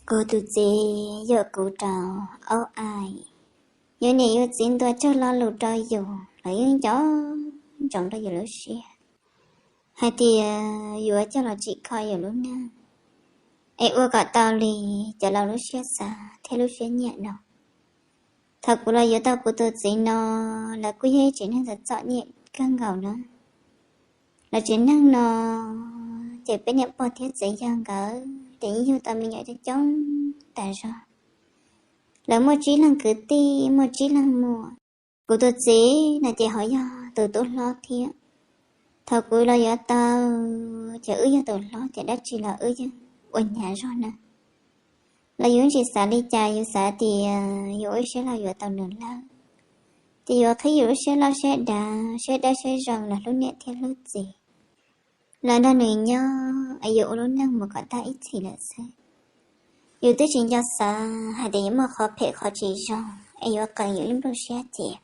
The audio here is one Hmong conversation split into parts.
Kuv tus txiv yuam kuv rau aub aim, yus niam yus txiv ntuas txog lo lus rau yus los yeej nco ntsoov rau yus lub siab hais tias yuav coj los tsim kho yus lub neej es ua kom tau li cov laus lub siab xav thiab lub siab nyiam no. Thaum kuv los yuav tau kuv tus txiv no, lawv kuj yog ib tsev neeg txom txom nyem kawg nkaus na. Lawv tsev neeg no ces peb niam pog thiab txiv yawg nkawd ces yeej yug tau me nyuam coob coob tas zog. Lawv muaj tsib leeg kwv tij, muaj tsib leeg muam. Kuv tus txiv no ces ho yog tus tub hlob thiab. Thaum kuv los yuav tau ces wb yog tus hlob ces dab tsi los wb yeej ua hnyav zog na. Los yus tsis xav li cas, yus xav tias yus ua ib siab los yuav tau nws lawm, ces yuav qhib yus lub siab loj siab dav, siab dawb siab zoo los hlub niam thiab hlub txiv, los nrog nws nyob es yuav ua lub neej mus kom tag ib txhis lawm xwb. Yus twb tsis nco xav hais tias yuav muaj qhov phem qhov tsis zoo es yuav qees yus ib nplooj siab cia.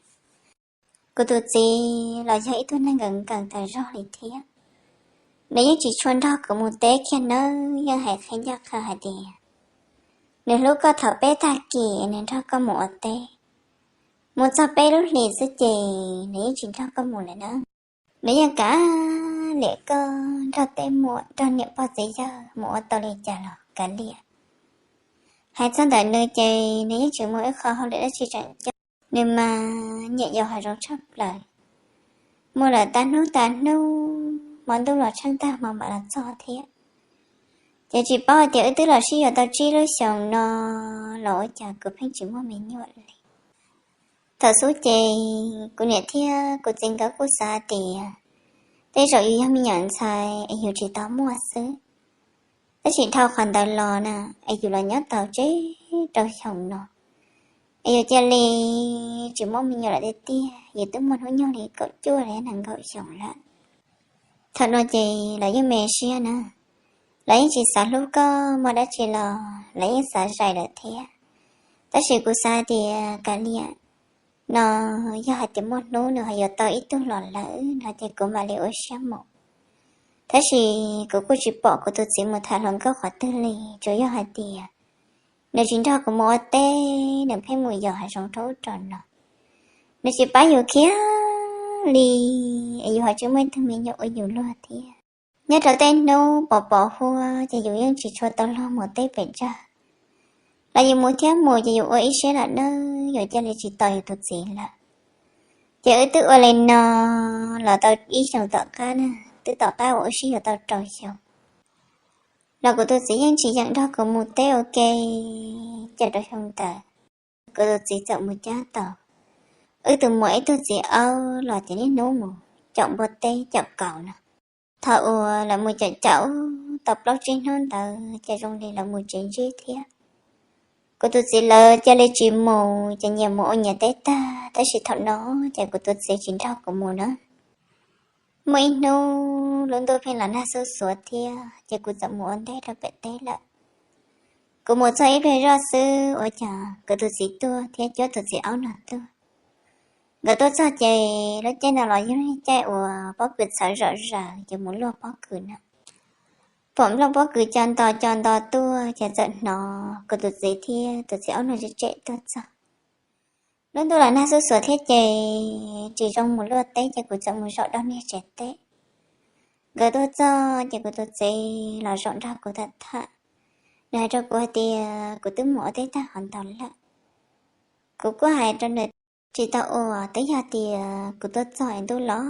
Kuv tus txiv los yog ib tug neeg nkees nkees tas zog li thiab. Nws yeej tsis tshua nrog kuv mus teb kiag nawb, yeej hais qhia ncaj qha hais tias nws hlub koj thaum peb tag kis nws nrog koj mus ua teb. Mus txog peb lub hlis xwb ces nws yeej tsis nrog koj mus lawm na. Nws yeej kav liam koj nrog tej muam nrog niam pog txiv yawg mus ua tau li cas los kav liam. Hais txog ntawm nws ces nws yeej tsis muaj ib qho hauj lwm dab tsi tseem ceeb, nws mas nyiam yos hav zoov tshaj plaws. Mus lawm tas hnub tas hnub, hmo ntuj los tsheej tag hmo mam los txog thiab. Ces tsis paub hais tias wb twb los sib yuav tau tsib lub xyoos no los ua cas kuv pheej tsis muaj me nyuam li. Thaum xub ces kuv niam thiab kuv txiv nkawd kuj xav tias tej zaum yus yog me nyuam ntxhais es yus tsis tau muaj xwb. Tab sis dhau qhov ntawd los na, es yus los nyob tau tsib rau xyoo no, es yus cia li tsis muaj me nyuam lawm tiag tiag, yus twb muaj hnub nyoog li kaum cuaj los yog nees nkaum xyoo lawm. Thaum no ces lawv yeej me siab na, lawv yeej tsis xav hlub koj, muaj dab tsi los lawv yeej xav zais lawm thiab. Tab sis kuv xav tias kav liam no, yog hais tias muaj hnub nws ho yuav tau ib tug los lawm no ces kuv mam li ua siab mus. Tab sis kuv kuj tsis pom kuv tus txiv mus tham hluas nkauj qhov twg li, tsuas yog hais tias nws tsis nrog kuv mus ua teb, nws pheej mus yos hav zoov rau ub rau no. Nws tsis pab yus kiag li, es yus ho tsis muaj ib tug me nyuam ua yus luag thiab. Nyob rau tej hnub pos pos huab ces yus yeej tsis tshua tau luag mus teb pem tsawg. Los yus mus thiab mus ces yus ua ib siab lawm nawb, yus cia li tsis tos yus tus txiv lawm. Ces wb twb ua li no los tau ib xyoos tom qab na, twb tom qab uas wb sib yuav tau rau xyoo los kuv tus txiv yeej tsis yeem nrog kuv mus teb ua ke. Ces rau xyoo ntawd kuv tus txiv txawm mus cab tau wb tus muam ib tug txiv aub los ces niaj hnub mus caum npua teb caum kauv no. Thaum uas lawv mus caum caum tau plaub tsib hnub ntawd ces zoo li lawv mus tsev ntsib thiab. Kuv tus txiv lawv cia li tsis mus ces nyias mus ua nyias teb tag, tab sis thaum no ces kuv tus txiv tsis nrog kuv mus na. Muaj ib hnub lub ntuj pheej los nag xuj xuav thiab ces kuv txawm mus ua ntej rau pem teb lawm. Kuv mus txog ib pliag zoj xwb ua cas kuv tus txiv tuaj thiab cuab tus txiv aub no tuaj. Nkawd tuaj txog ces lub caij no los yog caij uas pob kws txhawv zom zaws ces mus luaj pob kws na. Pom nplooj pob kws co nto co nto tuaj ces txawm hnov kuv tus txiv thiab tus txiv aub no tsem tsem tuaj txog. Lub ntuj los nag xuj xuav thiab ces tsis zoo mus luaj teb ces kuv txawm mus zaum rau niag tsev teb. Nkawd tuaj txog ces kuv tus txiv los zaum nrog kuv tham tham. Nws hais rau kuv hais tias kuv twb mus ua teb tag qhov ntawd lawm. Kuv kuj hais rau nws tsis tau ua, twb yog tias kuv tuaj txog es ntuj los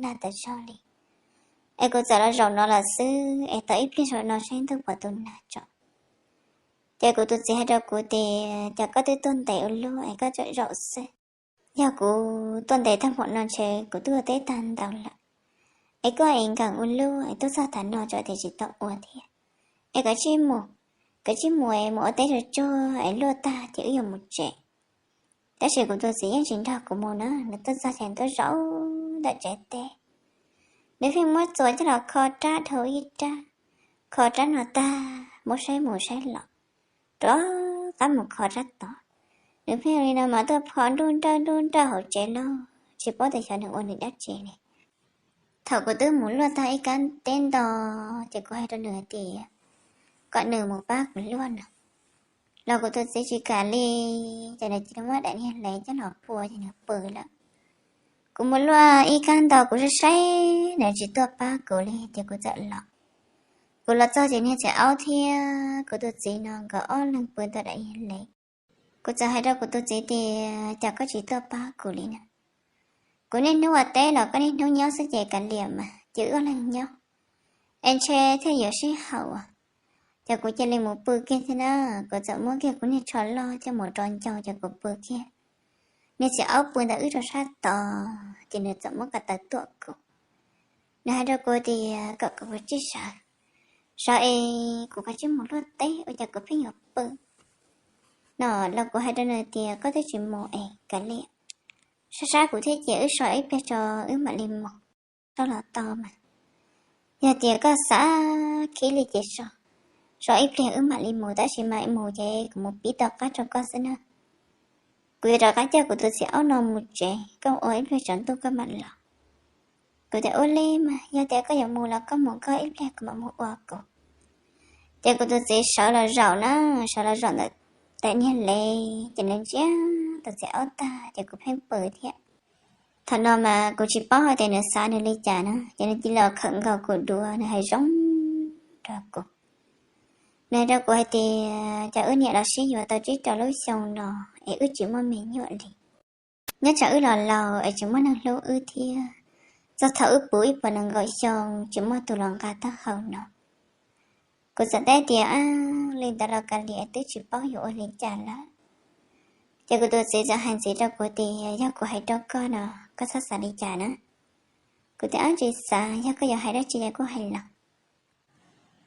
nag tas zog li, es kuv txawm los zaum no lawm xwb es tos ib pliag zaum no saib ntuj puas tu nag tso. Ces kuv tus txiv hais rau kuv tias cas koj twb tuaj ntev ua luaj es koj tseem zaum xwb. Yog kuv tuaj ntev tag npaum no ntshe kuv twb ua teb tag ntau lawm. Es koj es nkees ua luaj es tuaj txog tav no tseem tias tsis tau ua thiab. Es koj tsij mus, koj tsij mus es mus ua teb tsuag tsuag es luaj tag ces wb yuav mus tsev. Tab sis kuv tus txiv yeej tsis nrog kuv mus na, nws tuaj txog ces tuaj zaum ntawm tsev teb. Nws pheej muab txuas coj los kho rab dhau ib rab, kho rab no tag muab saib mus saib los, rov qab mus kho rab tod. Nws pheej li no mas tuaj pho nruj nrawj nruj nrawj hauv tsev lauj, tsis paub tias xyov nws ua nws dab tsi li. Thaum kuv twb mus luaj tag ib kab teb nto, ces kuv hais rau nws hais tias kom nws mus pab kuv luaj no. Los kuv tus txiv tsis kam li, ces nws cia li muab daim niag hlev coj los pua ces nws pw lawm. Kuv mus luaj ib kab ntau kuv saib saib nws tsis tuaj pab kuv li ces kuv txawm los. Kuv los txog ces niag txiv aub thiab kuv tus txiv no nkawd ob leeg pw tau daim niag hlev. Kuv txawm hais rau kuv tus txiv tias, cas koj tsis tuaj pab kuv li na? Kuv niaj hnub ua teb los koj niaj hnub nyob xwb ces kav liam mas ces wb ob leeg nyob es ntshe thiaj yuav sib haum. Ces kuv cia li mus pw kiag thiab na, kuv txawm muab kiag kuv niag tsho loj coj mus rau ncau ces kuv pw kiag. Niag txiv aub pw ntawm wb rau sab tod ces nws txawm muab ko taw tuaj kuv. Nws hais rau kuv tias kom kuv kav tsij sawv, sawv es kuv kav tsij mus luaj teb ua cas kuv pheej yuav pw no. Los kuv hais rau nws tias koj twb tsis mus es kav liam, sab sab kuv thiab ces wb so ib pliag tso wb mam li mus, so los tau mas. Yog tias koj xav khib li ces so, so ib pliag wb mam li mus, tab sis mas mus ces kuv mus pib tau qab rau koj xwb na. Kuv yuav rov qab coj kuv tus txiv aub no mus tsev, koj ua ib pliag tsaus ntuj koj mam los. Kuv tias ua li mas yog tias koj yuav mus los koj mus koj, ib pliag kuv mam mus ua kuv. Ces kuv tus txiv sawv los zaum na, sawv los zaum ntawm daim niag hlev ces nws ntsia tus txiv aub tag ces kuv pheej pw thiab. Thaum no mas kuv tsis paub hais tias nws xav nws li cas na, ces nws cia li los khawm nkaus kuv duav, nws hais zoo rau kuv. Nws hais rau kuv hais tias cas wb niam los sib yuav tau tsib rau lub xyoo no es wb tsis muaj me nyuam li. Nyob tsam wb los laus es tsis muaj neeg hlub wb thiab, txog thaum wb puv ib puas nees nkaum xyoo tsis muaj tus los nqa taub hau no. Kuv txawm teb tias, ab, li ntawd los kav liam, twb tsis paub yuav ua li cas lawm. Ces kuv tus txiv txawm hais ntxiv rau kuv tias yog kuv hais rau koj no koj txhob xav li cas na. Kuv tias, ab, tsis xav, yog koj yuav hais dab tsi ces kuj hais los.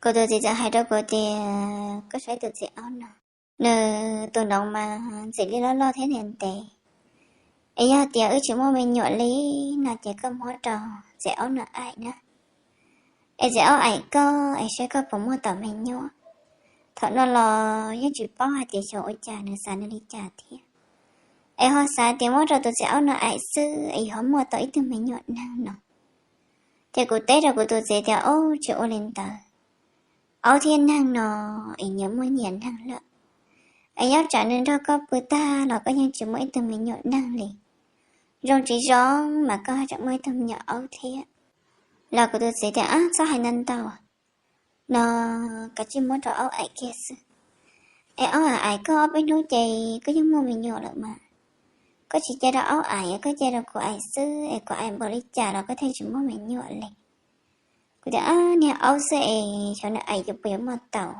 Kuv tus txiv txawm hais rau kuv tias koj saib tus txiv aub no, nws tus noov mas ntxim li loj loj thiab ntev ntev, es yog tias wb tsis muaj me nyuam li no ces koj muab rau txiv aub no aim na, es txiv aub aim koj es saib koj puas muaj tau me nyuam. Thaum no los yeej tsis paub hais tias xyov ua cas nws xav nws li cas thiab, es ho xav tias muab rau tus txiv aub no aim xwb es yuav ho muaj tau ib tug me nyuam neeg no. Ces kuv teb rau kuv tus txiv tias, ob, tsis ua li ntawd, aub thiab neeg no es nyias muaj nyias neeg lawm, es nyob tsam nws nrog koj pw tag los koj yeej tsis muaj ib tug me nyuam neeg li. Zoo tsis zoo mas koj tseem muaj ib tug me nyuam aub thiab. Los kuv tus txiv tias, ab, txhob hais ntau ntau no, kav tsij muab rau aub aim kiag xwb. Es aub aim koj ob peb hnub ces koj yeej muaj me nyuam lawm mas. Koj tsis cia rau aub aim, koj cia rau kuv aim xwb es kuv aim npaum li cas los koj thiaj tsis muaj me nyuam li. Kuv tias, ab, niag aub xwb es xyov nws aim yuav puas yuav muaj tau.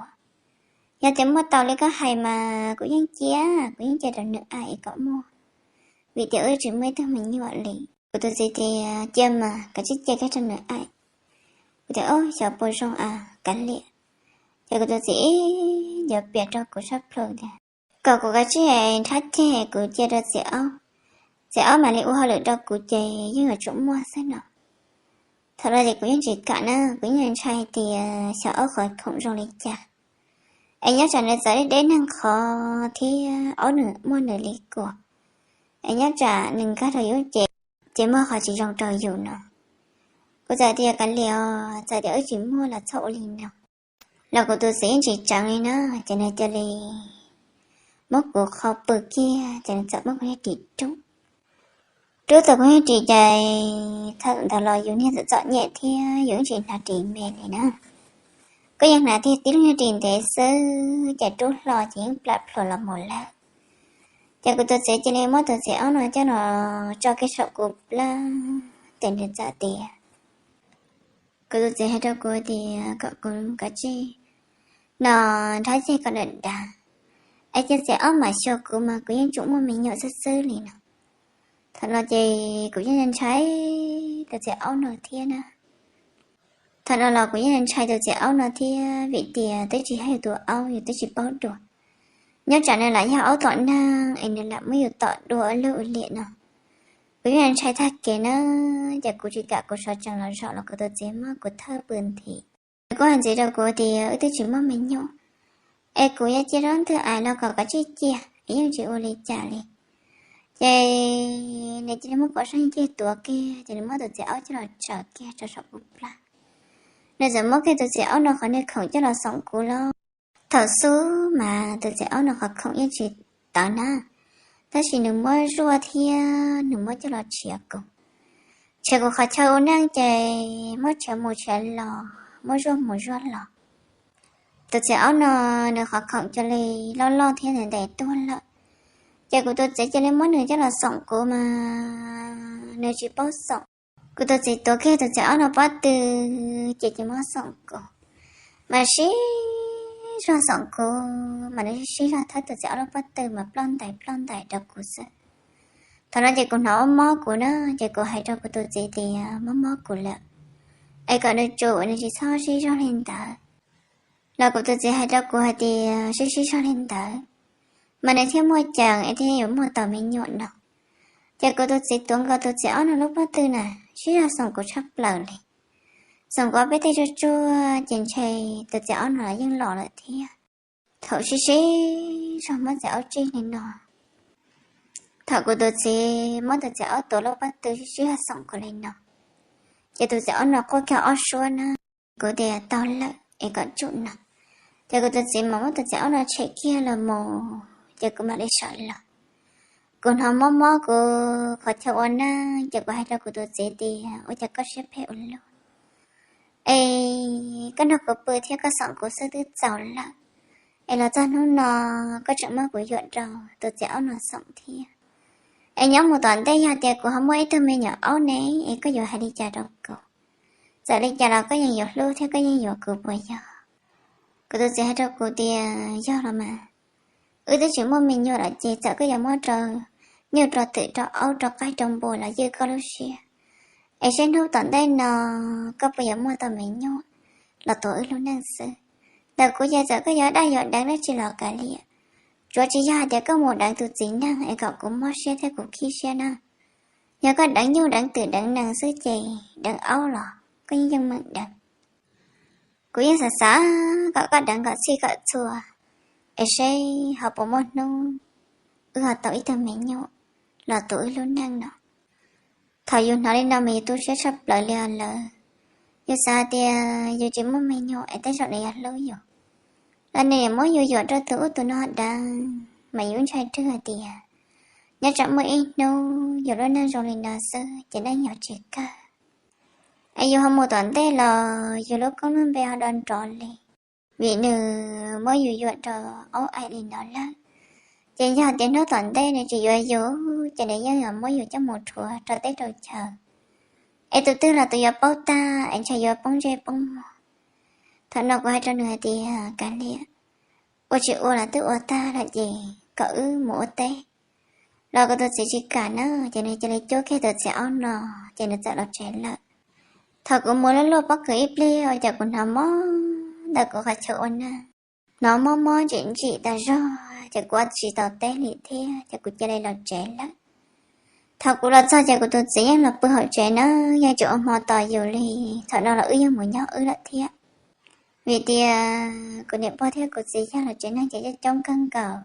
Yog tias muaj tau li koj hais mas kuv yeej cia, kuv yeej cia rau nws aim kom muaj, vim tias wb tsis muaj ib tug me nyuam li. Kuv tus txiv tias, cia mas, kav tsij cia kiag rau nws aim. Kuv tias, ob, xyov puas zoo a, kav liam. Ces kuv tus txiv ib yuav piav rau kuv sab plhu tias kom kuv kav tsij nrhab ceg kuv cia rau txiv aub, txiv aub mam li ua hauj lwm rau kuv ces yeej yuav tsum muaj xwb no. Thaum no ces kuv yeej tsis kam na, kuv yeej ntshai tias xyov aub qhov khoom zoo li cas, es nyob tsam nws txawv deb deb neeg qhov thiab aub nws muaj nws li kuas, es nyob tsam nws nkag rau yus ces, ces muaj qhov tsis zoo rau yus no. Kuv txawm tias, kav liam, txawm tias wb tsis muaj los txhob ua li no. Los kuv tus txiv yeej tsis tseev li na, ces nws cia li muab kuv qho pw kiag ces nws txawm muab kuv niag ris rub. Rub tau kuv niag ris ces thaum ntawd los yus niag txom txom nyem thiab yus yeej tsis hnav ris me li na. Koj yeej hnav tiag tib lub niag ris ntev xwb ces rub hlo ces yeej plam plhuav los mus lawm. Ces kuv tus txiv cia li muab tus txiv aub no coj los tso kiag saum kuv plab, ces nws txawm tias, kuv tus txiv hais rau kuv tias kom kuv kav tsij no nrhab ceg kom dav dav, es cia txiv aub mam xyuas kuv mas kuv yeej tsum muaj me nyuam xwb xwb li no. Thaum no ces kuv yeej ntshai tus txiv aub no thiab na. Thaum no los kuv yeej ntshai tus txiv aub no thiab vim tias twb tsis yog yus tus aub, yus twb tsis paub dua. Nyob tsam nws lam yog aub tom neeg es nws lam muab yus tom dua ua luj ua liam no. Kuv yeej ntshai tag kev na, ces kuv tsis kam kuv sawv tsees los zaum los kuv tus txiv muab kuv thawb pw nthi. Nws kuj hais ntxiv rau kuv tias wb twb tsis muaj me nyuam, es kuv yuav cia zaub ntwg aim los kom kav tsij cia es yeej tsis ua li cas li. Ces nws cia li muab kuv saib kiag tuav kiag ces nws muab tus txiv aub coj los tsaws kiag rau saum kuv plab. Nws txawm muab kiag tus txiv aub no qhov niag khoom coj los xoom kuv lauj. Thaum xub mas tus txiv aub no qhov khoom yeej tsis tawv na, tab sis nws muab zuaj thiab nws muab coj los tshiav kuv, tshiav kuv qhov chaw ua neej ces muab tshiav mus tshiav los, muab zuaj mus zuaj los. Tus txiv aub no nws qhov khoom cia li loj loj thiab ntev ntev tuaj lawm, ces kuv tus txiv cia li muab nws coj los xoom kuv mas nws tsis paub xoom. Kuv tus txiv tuav kiag tus txiv aub no pob tw, ces cia li muab xoom kuv, mas sib zog xoom kuv mas nws sib zog thawb tus txiv aub lub pob tw mas ploj ntais ploj ntais rau kuv xwb. Thaum no ces kuv hnov mob mob kuv na, ces kuv hais rau kuv tus txiv tias mob mob kuv lawm, es kom nws tsum, nws tsis txhob sib zog li ntawd. Los kuv tus txiv hais rau kuv hais tias sib sib zog li ntawd mas nws thiaj muaj ceem es thiaj yuav muaj tau me nyuam no. Ces kuv tus txiv tuav nkaus tus txiv aub no lub pob tw na, sib zog xoom kuv tshaj plaws li. Xoom kuv ob peb teg tsuag tsuag ces ntshe tus txiv aub no los yeej los lawm thiab. Thaum sib sib zog muab txiv aub tsij li no, thaum kuv tus txiv muab tus txiv aub tuav lub pob tw sib sib zog xoom kuv li no, ces tus txiv aub no quaj kiag ob suab na. Kuv tias tau lawm es kom tsum no, ces kuv tus txiv mam muab tus txiv aub no tshem kiag los mus, ces kuv mam li sawv los. Kuv hnov mob mob kuv qhov chaw ua neej, ces kuv hais rau kuv tus txiv tias ua cas koj siab phem ua luaj, es koj nrog kuv pw thiab koj xoom kuv xwb twb txaus lawm, es los txog hnub no koj tseem muab kuv yuam rau tus txiv aub no xoom thiab. Es nyob mus tom ntej yog tias kuv ho muaj ib tug me nyuam aub ne, es koj yuav hais li cas rau kuv? Txawm li cas los koj yeej yuav hlub thiab koj yeej yuav kuv puas yog? Kuv tus txiv hais rau kuv tias yog los mas, wb twb tsis muaj me nyuam lawm ces txawm koj yuav muab rau nyuj rau twm rau aub rau qaib rau npua los ywj koj lub siab, es seb hnub tom ntej no koj puas yuav muaj tau me nyuam los tuav wb lub neej xwb. Ntawm kuv ces txawm koj yuav daj yuav deev dab tsi los kav liam, tsuav tsis yog hais tias koj mus deev tus txiv neej es kom kuv mob siab thiab kuv khib siab na. Yog koj deev nyuj deev twm deev nees xwb ces deev aub los koj yeej yeej meem deev. Kuv yeej xav xav kom koj deev kom txhij kom txhua, es seb ho puas muaj hnub wb ho tau ib tug me nyuam los tuav wb lub neej no. Thaum yus hnov li no mas yus tu siab tshaj plaws li os lawm. Yus xav hais tias yus tsis muaj me nyuam es tej zaum nws yuav hlub yus, los nws muab yus yuam rau tus ub tus no deev, mas yus ntshai rwg hais tias nyob tsam muaj ib hnub yus lub neej zoo li no xwb ces neej yog tsis kawg. Es yus ho mus tom ntej los yus lub koob lub npe ho do nrov li, vim nws muab yus yuam rau aub aim li no lawm. Ces yog tias hnub tom ntej nws tsis yuav yus ces nws yeej yuav muab yus coj mus rhuav rau teb rau chaw, es tus twg los tus yuav paub tag es ntshai yuav poob ntsej poob muag. Thaum no kuv hais rau nws hais tias kav liam, ua tsis ua los twb ua tag lawm ces kom wb mus ua teb. Los kuv tus txiv tsis kam na, ces nws cia li cuab kiag tus txiv aub no, ces nws txawm los tsev lawm. Thaum kuv mus luaj luaj pob kws ib pliag ua cas kuv hnov mob ntawm kuv qhov chaw ua neej, hnov mob mob ntsim ntsim tas zog ces kuv ua tsis tau teb li thiab ces kuv cia li los tsev lawm. Thaum kuv los txog ces kuv tus txiv yeej los pw hauv tsev na, yeej tsis ua hmo tos yus li. Thaum no los wb yeej mus nyob wb lawm thiab, vim tias kuv niam pog thiab kuv txiv yog los tsev neeg ces coob coob kawg nkaus.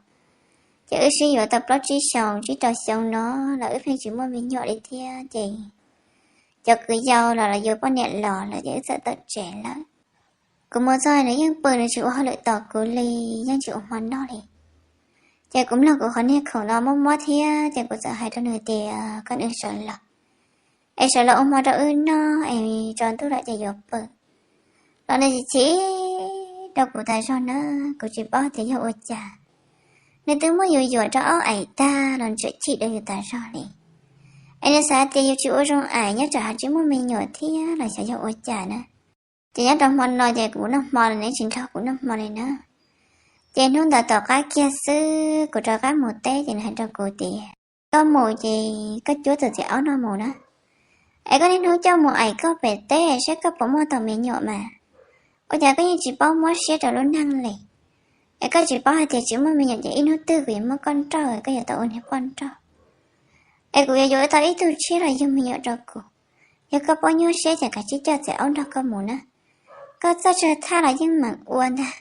Ces wb sib yuav tau plaub tsib xyoos tsib rau xyoo no los wb pheej tsis muaj me nyuam li thiab ces cov kwv yau los los yus poj niam los lawm ces wb txawm tawm tsev lawm. Kuv mus txog nws yeej pw, nws tsis ua hauj lwm tos kuv li, yeej tsis ua hmo noj li. Ces kuv mloog kuv qhov niag khoom no mob mob thiab ces kuv txawm hais rau nws tias kom nws sawv los, es sawv los ua hmo rau wb noj es tsaus ntuj lawm ces yuav pw. Los nws chim chim rau kuv tas zog na, kuv tsis paub tias yog ua cas, nws twb muab yus yuam rau aub aim tag los tseem chim rau yus tas zog li. Es nws xav tias yus tsis ua zoo aim, nyob tsam ho tsis muaj me nyuam thiab los xyov yog ua cas na. Ces nyob rau hmo no ces kuv noj hmo los nws tsis nrog kuv noj hmo li na. Ces hnub ntawd tom qab kiag xwb kuv rov qab mus teb ces nws hais rau kuv tias koj mus ces koj cuab tus txiv aub no mus na, es koj niaj hnub coj mus aim koj pem teb saib koj puas muaj tau me nyuam mas. Ua cas koj yeej tsis paub muab siab rau lub neej li? Es koj tsis paub hais tias tsis muaj me nyuam ces ib hnub twg kuv yuav muab koj nrauj, koj yuav tau ua niag poj nrauj. Es kuv yuav yuav tau ib tug tshiab los yug me nyuam rau kuv. Yog koj paub nyuaj siab ces kav tsij coj txiv aub nrog koj mus na. Koj txawj tsawg thaj los yeej meem ua ntag,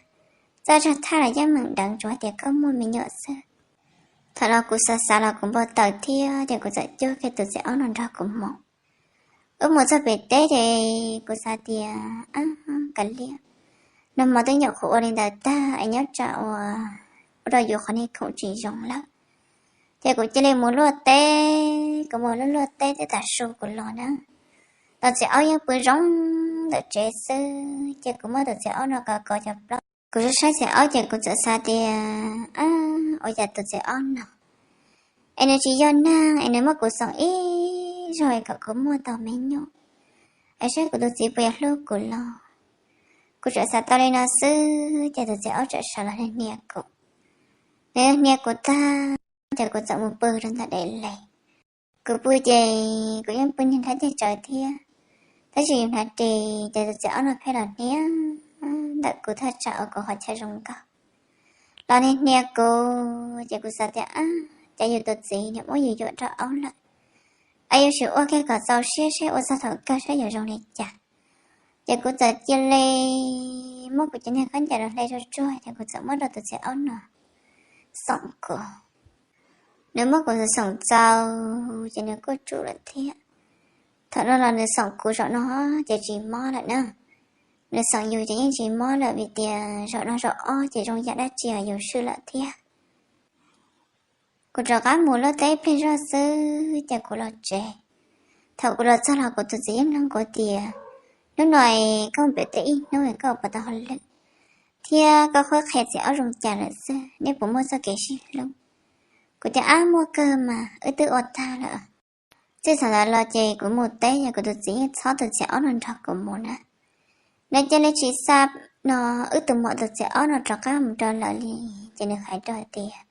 txawj tsawg thaj los yeej meem deev, tsuas tias koj muaj me nyuam xwb. Thaum no kuv xav xav los kuv npau taws thiab ces kuv txawm cuab kiag tus txiv aub no nrog kuv mus. Wb mus txog pem teb ces kuv xav tias, kav liam, Nag hmo twb nyuam qhuav ua li ntawd tag es nyob tsam uas ua rau yus qhov niag khoom tsis zoo lawm. Ces kuv cia li mus luaj teb, kuv mus luaj luaj teb twb tas su kuv los na, tus txiv aub yeej pw zoo ntawm tsev xwb. Ces kuv muab tus txiv aub no kov kov cov plaub, kuv saib saib txiv aub ces kuv txawm xav tias, ua cas tus txiv aub no es nws tsis yog neeg es nws muab kuv xoom ib zaug kom kuv muaj tau me nyuam, es saib kuv tus txiv puas yuav hlub kuv los. Kuv txawm xav tau li no xwb ces tus txiv aub txawm sawv los hnia kuv. Nws hnia kuv tag ces kuv txawm mus pw rau ntawm daim les. Kuv pw ces kuv yeej pw niag nrhab ceg tsawv thiab, tab sis yus hnav ris ces tus txiv aub no pheej los hnia ntawm kuv thaj tsam uas kuv qhov chaw zoo nkauj. Los niag hnia kuv ces kuv xav tias, ab, cas yus tus txiv nws muab yus yuam rau aub lawm, es yus sim ua kiag kom txaus siab seb ua txog thaum kawg saib yuav zoo li cas. Ces kuv txawm cia li muab kuv cov niag khaub ncaws los hle tsuag tsuag ces kuv txawm muab rau tus txiv aub no xoom kuv. Nws muab kuv xoom txaus ces nws kuj tsum lawm thiab. Thaum no los nws xoom kuv zaum no ces tsis mob lawm na. Nws xoom yus ces yeej tsis mob lawm vim tias zaum no zaum ob ces zoo yam dab tsi yus swm lawm thiab. Kuv rov qab mus luaj teb ib pliag zog xwb ces kuv los tsev. Thaum kuv los txog los kuv tus txiv yeej nug kuv tias, hnub no es koj mus pem teb ib hnub es koj puas tau hauj lwm thiab koj qhuab qhia txiv aub zoo cas lawm xwb, neb puas muaj txoj kev sib hlub? Kuv tias, ab, muaj kawg mas, wb twb ua tag lawm. Txij thaum ntawd los ces kuv mus teb yog kuv tus txiv yeej txhob tus txiv aub no nrog kuv mus na. Nws cia li tsis xa no wb tus muam tus txiv aub no rov qab mus rau lawv li, ces nws hais rau tias,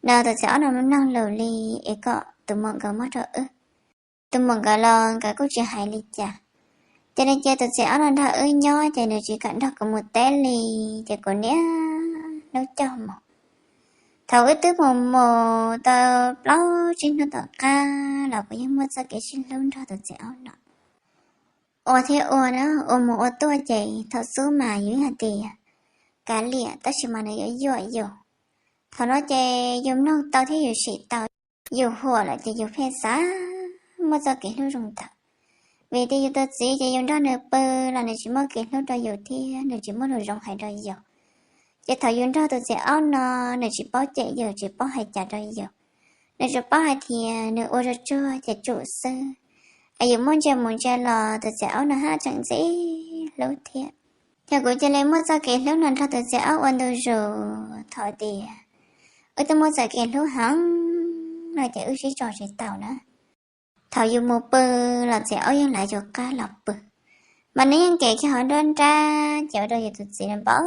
no tus txiv aub no mloog lus li, es kom tus muam nkawd muab rau wb. Tus muam nkawd los nkawd kuj tsis hais li cas. Ces nws cia tus txiv aub no nrog wb nyob ces nws tsis kam nrog kuv mus teb li, ces kuv niaj hnub coj mus. Thaum wb twb mus mus tau plaub tsib hnub tom qab los kuv yeej muaj txoj kev sib hlub nrog tus txiv aub no. Ua thiab ua na, ua mus ua tuaj ces thaum xub mas yus hais tias kav liam, tab sis mas nws yuav yuam yus. Thaum no ces yus mloog tau thiab yus sim tau, yus huam lawm ces yus pheej xav muaj txoj kev hlub zoo ntawd. Vim tias yus tus txiv ces yus nrog nws pw los nws tsis muaj kev hlub rau yus thiab nws tsis muaj lus zoo hais rau yus. Ces thaum yus nrog tus txiv aub no, nws tsis paub cem yus, tsis paub hais cas rau yus. Nws tsuas paub hais tias nws ua tsuag tsuag ces tsum xwb, es yus muaj ntsia mus ntsia los tus txiv aub no haj tseem ntxim hlub thiab. Ces kuv cia li muaj txoj kev hlub no nrog tus txiv aub ua ntu zus. Thaum tias wb twb muaj txoj kev hlub heev no ces wb sib tso tsis tau na. Thaum yus mus pw los txiv aub yeej lawv yus qab los pw, mas nws yeej nkem kiag hauv nruab nrab ces ua rau yus tus txiv npau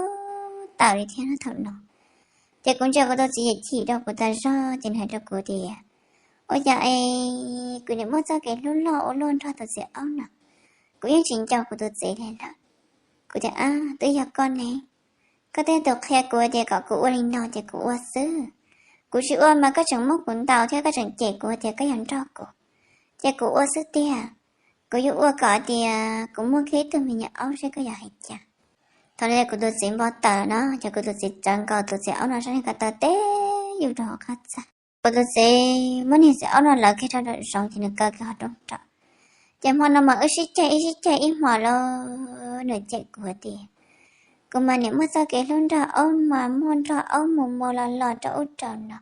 taws li thiab na thaum no. Ces kuv ntsia kuv tus txiv chim rau kuv tas zog ces nws hais rau kuv tias, ua cas es kuv niam muaj txoj kev hlub loj ua luaj nrog tus txiv aub no, kuv yeej tsis nco kuv tus txiv li lawm. Kuv tias, ab, twb yog koj ne, koj twb yog tus qhia kuv tias kom kuv ua li no ces kuv ua xwb. Kuv tsis ua mas koj tseem muab kuv ntaus thiab koj tseem cem kuv tias koj yog nrog kuv, ces kuv ua xwb tiag. Kuv yuav ua kom tias kuv muaj kiag ib tug me nyuam aub seb koj yuav hais cas. Thaum no kuv tus txiv npau taws no ces kuv tus txiv tsawv nkaus tus txiv aub no sab niag ko taw teb yus rau hauv qab txag. Kuv tus txiv muab niag txiv aub no lawv kiag rau nraum zoov ces nws kaw kiag qhov rooj rau. Ces hmo no mas wb sib ceg ib sib ceg ib hmos los nws cem kuv tias, kuv mas niam muaj txoj kev hlub nrog aub mas muaj nrog aub mus mus los los rau ub rau no.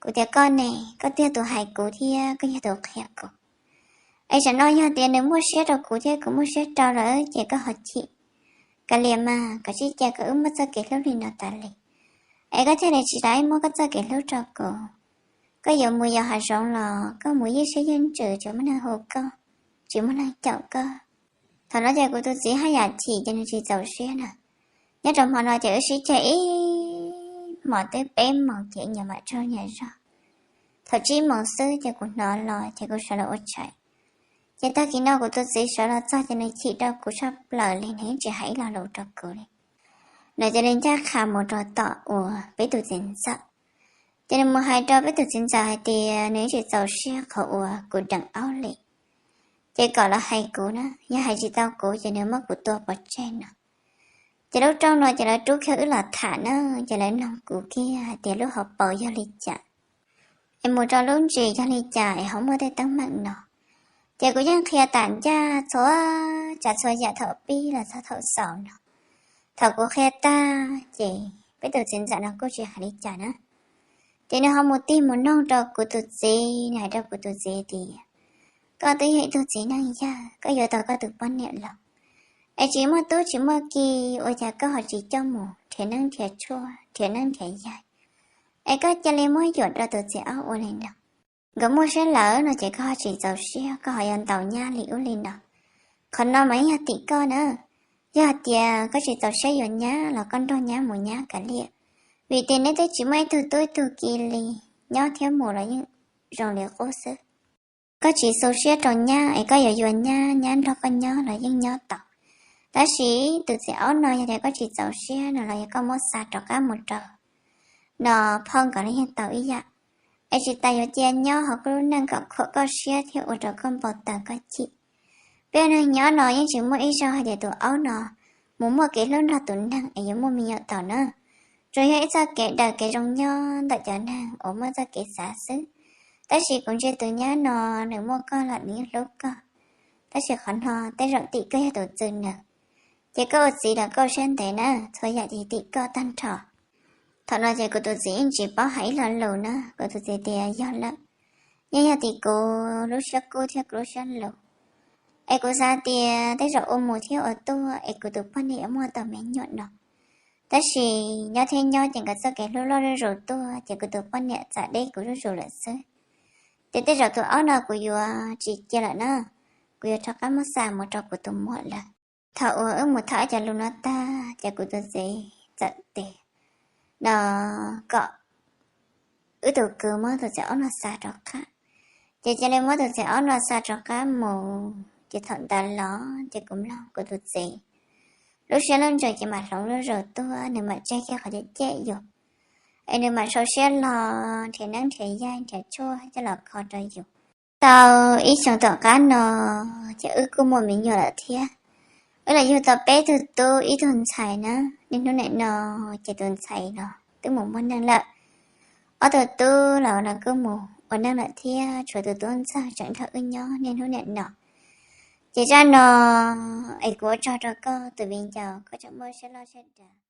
Kuv tias, koj ne, koj twb yog tus hais kuv thiab koj yog tus qhia kuv. Es tsam no yog tias nws muaj siab rau kuv thiab kuv muaj siab rau lawm ces koj ho chim. Kav liam mas, koj tsis cia kom wb muaj txoj kev hlub li no tas li, es koj thiaj li tsis tau muab koj txoj kev hlub rau kuv. Koj yuav mus yos hav zoov los koj mus ywj siab ywj ntsws tsis muaj neeg hu koj, tsis muaj neeg caum koj. Thaum no ces kuv tus txiv haj yam chim ces nws tsis txaus siab na. Nyob rau hmo no ces wb sib ceg ib hmos twb peb moos ces nyias mam tsaug nyias zog. Thaum tsib moos xwb ces kuv hnov los ces kuv sawv los ua tshais. Ces tag kis no kuv tus txiv sawv los txog ces nws chim rau kuv tshaj plaws li, nws yeej tsis hais ib lo lus rau kuv li. Nws cia li ncaj qha mus rau tom uas peb tus txiv ntxawm. Ces nws mus hais rau peb tus txiv ntxawm hais tias nws yeej tsis txaus siab qhov uas kuv deem aub li. Ces kom lawv hais kuv na, yog hais tsis tau kuv ces nws muab kuv tua pov tseg no. Ces lub rooj no ces lawv rub kiag wb los tham na, ces lawv noog kuv kiag hais tias lub hauv paus yog li cas, es mus rau lub ntsis yog li cas es ho muaj tej teeb meem no. Ces kuv yeej qhia tam ncaj txhua tsav txhua yam thaum pib los txog thaum xaus no. Thaum kuv qhia tag ces peb tus txiv ntxawm no kuj tsis hais li cas na. Ces nws ho mus tig mus noog rau kuv tus txiv, nws hais rau kuv tus txiv tias, koj twb yog ib tug txiv neej yawg, koj yuav tau koj tus poj niam los, es tsis muaj tub tsis muaj ki, ua cas koj ho tsis coj mus nrhiav neeb nrhiav tshuaj, nrhiav neeb nrhiav yaig, es koj cia li muab yuam rau tus txiv aub ua li no? Nkawd muaj siab lawm no ces koj ho tsis txaus siab, koj ho yuav ntaus nyab li ub li no. Qhov no mas yog tim koj na. Yog hais tias koj tsis txaus siab yuav nyab los koj nrog nyab mus nyab kav liam, vim tias neb twb tsis muaj ib tug tub ib tug ki li, nyob thiab mus los yeej zoo li qub xwb. Koj tsis xu siab rau nyab es koj yuav yuav nyab, nyab nrog koj nyob los yeej nyob tau. Tab sis tus txiv aub no yog tias koj tsis txaus siab no los yog koj muab xa rov qab mus rau no phauj nkawd los yeej tau ib yam. Es tsis tas yuav cia nyob hauv koj lub neej kom khuam koj siab thiab ua rau koj npau taws koj chim. Peb ua neeg nyob no yeej tsis muaj ib zaug hais tias tus aub no mus muaj kev hlub nrog tus neeg es yuav muaj me nyuam tau na. Tsuas yog ib txoj kev daws kev zoo nyob ntawm cov neeg uas muaj txoj kev xav xwb. Tab sis kuv ntsia tus nyab no, nws muaj koj los nws yeej hlub koj, tab sis qhov no tej zaum tim koj yog tus txwv nws. Ces koj ua txiv los koj ua siab ntev na, txhua yam ces tim koj tag nrho. Thaum no ces kuv tus txiv yeej tsis paub hais ib lo lus na, kuv tus txiv tias yog lawm, yeej yog tim kuv lub siab kub thiab kuv lub siab lus. Es kuv xav tias tej zaum ua mus thiab ua tuaj es kuv tus poj niam yuav muaj tau me nyuam no. Tab sis nyob thiab nyob ces nkawd txoj kev hlub loj zuj zus tuaj ces kuv tus poj niam txawm deb kuv zuj zus lawm xwb. Ces tej zaum tus aub no kuv yuav tsis cia lawm na, kuv yuav rov qab muab xa mus rau kuv tus muam lawm. Thaum uas wb mus tham cov lus no tag ces kuv tus txiv txawm tias no kom wb tus kwv muab tus txiv aub no xa rov qab. Ces cia li muab tus txiv aub no xa rov qab mus, ces thaum ntawd los ces kuv mloog kuv tus txiv lub siab lub ntsws ces mam hloov zuj zus tuaj, nws mam tseg kiag qhov cem cem yus, es nws mam sau siab los nrhiav neeb nrhiav yaig nrhiav tshuaj coj los kho rau yus. Tau ib xyoos tom qab no ces wb kuj muaj me nyuam lawm thiab. Wb los yug tau peb tug tub ib tug ntxhais na. Niaj hnub nim no ces tus ntxhais no twb mus muaj neej lawm. Ob tug tub los no kuj mus ua neej lawm thiab, tshuav tus tub ntxawg tseem nrog wb nyob niaj hnub nim no. Ces zaj no es kuv ua tsaug rau koj tus viv ncaus, koj tseem muaj siab loj siab dav.